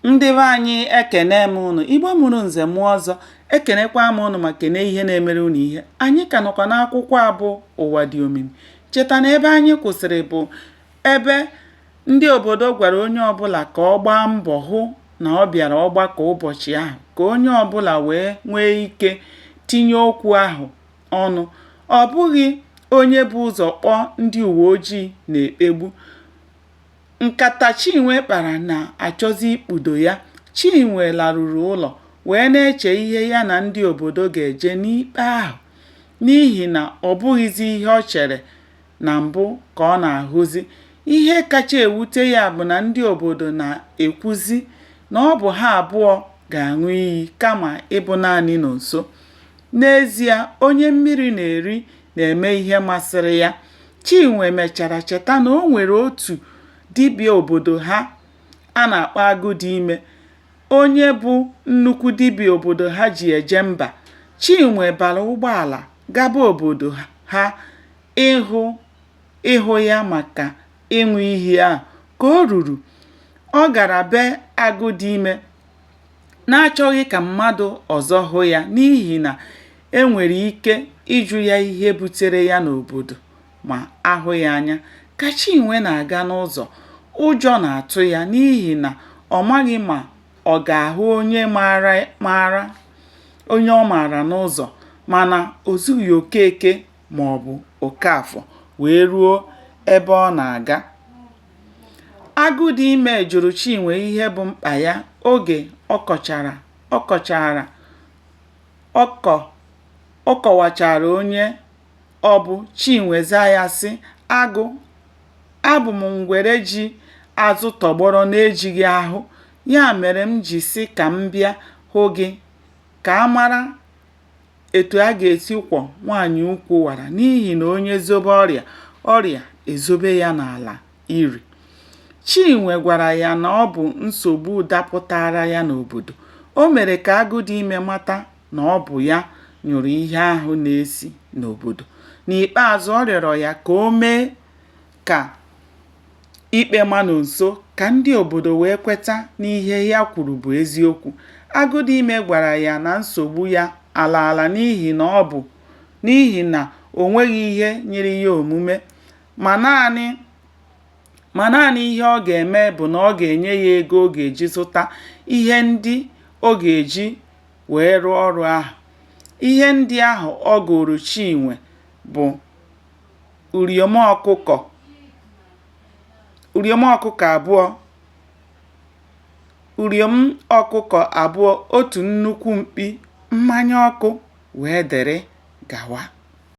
Ndị be anyị ekene m ụnụ. Igbo mụrụ nze mụọ ọzọ, ekenekwa m ụnụ ma kene ihe na-emere ụnụ ihe. Anyị ka nọkwa n'akwụkwọ a bụ Ụwa Dị Omimi. Cheta na ebe anyị kwụsịrị bụ ebe ndị obodo gwara onye ọbụla ka ọ gbaa mbọ hụ na ọ bịara ọgbakọ ụbọchị ahụ ka onye ọbụla wee nwee ike tinye okwu ahụ ọnụ. Ọ bụghị onye bu ụzọ kpọọ ndị uweojii na-ekpegbu. Nkata Chinwe kpara na-achọzi ikpudo ya. Chinwe laruru ụlọ wee na-eche ihe ya na ndị obodo ga-eje n'ikpe ahụ n'ihi na ọ bụghịzi ihe o chere na mbụ ka ọ na-ahụzi. Ihe kacha ewute ya bụ na ndị obodo na-ekwuzi na ọ bụ ha abụọ ga-aṅụ iyi kama ịbụ naanị Nonso. N'ezie, onye mmiri na-eri na-eme ihe masịrị ya. Chinwe mechara cheta na o nwere otu dibịa obodo ha a na-akpọ Agụdịime, onye bụ nnukwu dibịa obodo ha ji eje mba. Chinwe bara ụgbọala gaba obodo ha ịhụ ya maka ịṅụ iyi ahụ. Ka o ruru, ọ gara be Agụdịime n'achọghị ka mmadụ ọzọ hụ ya n'ihi na e nwere ike ịjụ ya ihe butere ya n'obodo ma a hụ ya anya. Ka Chinwe na-aga n'ụzọ, ụjọ na-atụ ya n'ihi na ọ maghị ma ọ ga-ahụ onye ọ maara n'ụzọ mana o zughị Okeke maọbụ Okafọ wee ruo ebe ọ na-aga. Agụdịime jụrụ Chinwe ihe bụ mkpa ya oge ọ kọwachara onye ọ bụ, Chinwe zaa ya sị, Agụ, abụ m ngwere ji azụ tọgbọrọ n'ejighị ahụ, ya mere m ji sị ka m bịa hụ gị ka a mara etu a ga-esi kwọ nwaanyị ukwu wara n'ihi na onye zobe ọrịa, ọrịa ezobe ya n'ala iri. Chinwe gwara ya na ọ bụ nsogbu dapụtaara ya n'obodo. O mere ka Agụdịime mata na ọ bụ ya nyụrụ ihe ahụ na-esi n'obodo. N'ikpeazụ, ọ rịọrọ ya ka o mee ka ikpe ma Nonso ka ndị obodo wee kweta n'ihe ya kwuru bụ eziokwu. Agụdịime gwara ya na nsogbu ya alaala n'ihi na ọ bụ n'ihi na o nweghị ihe nyịrị ya omume ma naanị ihe ọ ga-eme bụ na ọ ga-enye ya ego ọ ga-eji zụta ihe ndị ọ ga-eji wee rụọ ọrụ ahụ. Ihe ndị ahụ ọ gụụrụ Chinwe bụ uriom ọkụkọ abụọ, otu nnukwu mkpi, mmanya ọkụ wee dịrị gawa.